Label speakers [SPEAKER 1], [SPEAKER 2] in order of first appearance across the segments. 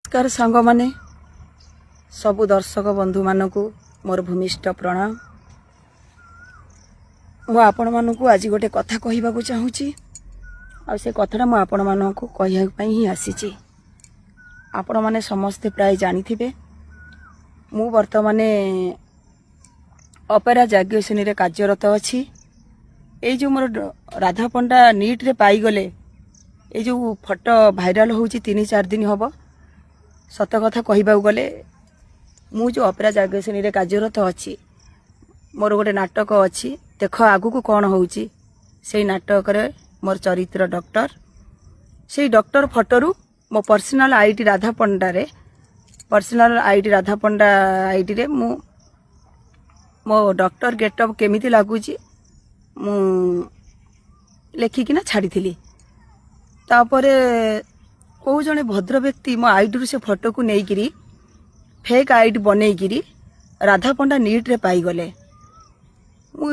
[SPEAKER 1] ନମସ୍କାର ସାଙ୍ଗମାନେ, ସବୁ ଦର୍ଶକ ବନ୍ଧୁମାନଙ୍କୁ ମୋର ଭୂମିଷ୍ଠ ପ୍ରଣାମ। ମୁଁ ଆପଣମାନଙ୍କୁ ଆଜି ଗୋଟେ କଥା କହିବାକୁ ଚାହୁଁଛି ଆଉ ସେ କଥାଟା ମୁଁ ଆପଣମାନଙ୍କୁ କହିବା ପାଇଁ ହିଁ ଆସିଛି। ଆପଣମାନେ ସମସ୍ତେ ପ୍ରାୟ ଜାଣିଥିବେ, ମୁଁ ବର୍ତ୍ତମାନ ଅପେରା ଯାଜ୍ଞସେନୀରେ କାର୍ଯ୍ୟରତ ଅଛି। ଏଇ ଯେଉଁ ମୋର ରାଧା ପଣ୍ଡା ନିଟ୍ରେ ପାଇଗଲେ, ଏଇ ଯେଉଁ ଫଟୋ ଭାଇରାଲ ହେଉଛି 3-4 ଦିନ ହେବ, ସତ କଥା କହିବାକୁ ଗଲେ ମୁଁ ଯେଉଁ ଅପେରା ଯାଜ୍ଞସେନୀରେ କାର୍ଯ୍ୟରତ ଅଛି, ମୋର ଗୋଟେ ନାଟକ ଅଛି, ଦେଖ ଆଗକୁ କ'ଣ ହେଉଛି। ସେଇ ନାଟକରେ ମୋର ଚରିତ୍ର ଡକ୍ଟର। ସେଇ ଡକ୍ଟର ଫଟୋରୁ ମୋ ପର୍ସନାଲ ଆଇଡି ରାଧା ପଣ୍ଡାରେ, ପର୍ସନାଲ ଆଇଡି ରାଧା ପଣ୍ଡା ଆଇଡିରେ ମୁଁ ମୋ ଡକ୍ଟର ଗେଟଅପ୍ କେମିତି ଲାଗୁଛି ମୁଁ ଲେଖିକିନା ଛାଡ଼ିଥିଲି। ତାପରେ କେଉଁ ଜଣେ ଭଦ୍ର ବ୍ୟକ୍ତି ମୋ ଆଇଡିରୁ ସେ ଫଟୋକୁ ନେଇକିରି ଫେକ୍ ଆଇଡି ବନେଇକିରି ରାଧା ପଣ୍ଡା ନିଟ୍ରେ ପାଇଗଲେ। ମୁଁ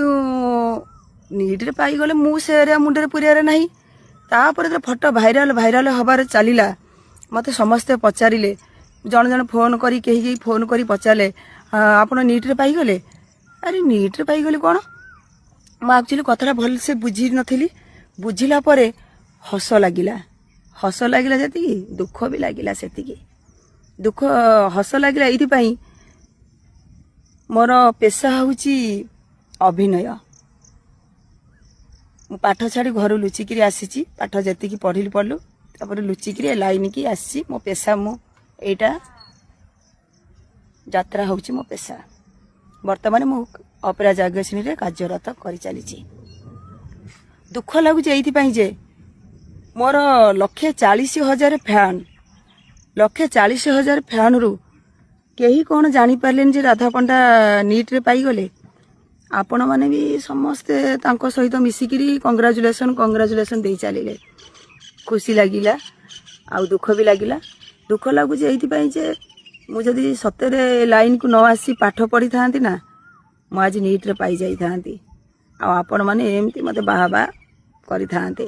[SPEAKER 1] ନିଟ୍ରେ ପାଇଗଲେ, ମୁଁ ସେ ଏରିଆ ମୁଣ୍ଡରେ ପୁରେଇବାର ନାହିଁ। ତାପରେ ଯେତେବେଳେ ଫଟୋ ଭାଇରାଲ ଭାଇରାଲ ହେବାରେ ଚାଲିଲା, ମୋତେ ସମସ୍ତେ ପଚାରିଲେ, ଜଣେ ଜଣେ ଫୋନ୍ କରି, କେହି କେହି ଫୋନ୍ କରି ପଚାରିଲେ, ଆପଣ ନିଟ୍ରେ ପାଇଗଲେ? ଆରେ, ନିଟ୍ରେ ପାଇଗଲି କ'ଣ? ମୁଁ ଆକ୍ଚୁଆଲି କଥାଟା ଭଲସେ ବୁଝି ନଥିଲି। ବୁଝିଲା ପରେ ହସ ଲାଗିଲା। ହସ ଲାଗିଲା ଯେତିକି, ଦୁଃଖ ବି ଲାଗିଲା ସେତିକି। ଦୁଃଖ ହସ ଲାଗିଲା ଏଇଥିପାଇଁ, ମୋର ପେସା ହେଉଛି ଅଭିନୟ। ମୁଁ ପାଠ ଛାଡ଼ି ଘରୁ ଲୁଚିକିରି ଆସିଛି। ପାଠ ଯେତିକି ପଢ଼ିଲି ପଢ଼ିଲୁ, ତାପରେ ଲୁଚିକିରି ଏ ଲାଇନିକି ଆସିଛି। ମୋ ପେସା ମୁଁ ଏଇଟା, ଯାତ୍ରା ହେଉଛି ମୋ ପେସା। ବର୍ତ୍ତମାନ ମୁଁ ଅପେରା ଯାଜ୍ଞସେନୀରେ କାର୍ଯ୍ୟରତ କରିଚାଲିଛି। ଦୁଃଖ ଲାଗୁଛି ଏଇଥିପାଇଁ ଯେ ମୋର 1,40,000 ଫ୍ୟାନ୍, 1,40,000 ଫ୍ୟାନ୍ରୁ କେହି କ'ଣ ଜାଣିପାରିଲେନି ଯେ ରାଧା ପଣ୍ଡା ନିଟ୍ରେ ପାଇଗଲେ? ଆପଣମାନେ ବି ସମସ୍ତେ ତାଙ୍କ ସହିତ ମିଶିକିରି କଂଗ୍ରାଚୁଲେସନ୍ କଂଗ୍ରାଚୁଲେସନ୍ ଦେଇ ଚାଲିଲେ। ଖୁସି ଲାଗିଲା ଆଉ ଦୁଃଖ ବି ଲାଗିଲା। ଦୁଃଖ ଲାଗୁଛି ଏଇଥିପାଇଁ ଯେ ମୁଁ ଯଦି ସତରେ ଲାଇନ୍କୁ ନ ଆସି ପାଠ ପଢ଼ିଥାନ୍ତି ନା, ମୁଁ ଆଜି ନିଟ୍ରେ ପାଇଯାଇଥାନ୍ତି ଆଉ ଆପଣମାନେ ଏମିତି ମୋତେ ବାହା ବାହା କରିଥାନ୍ତେ।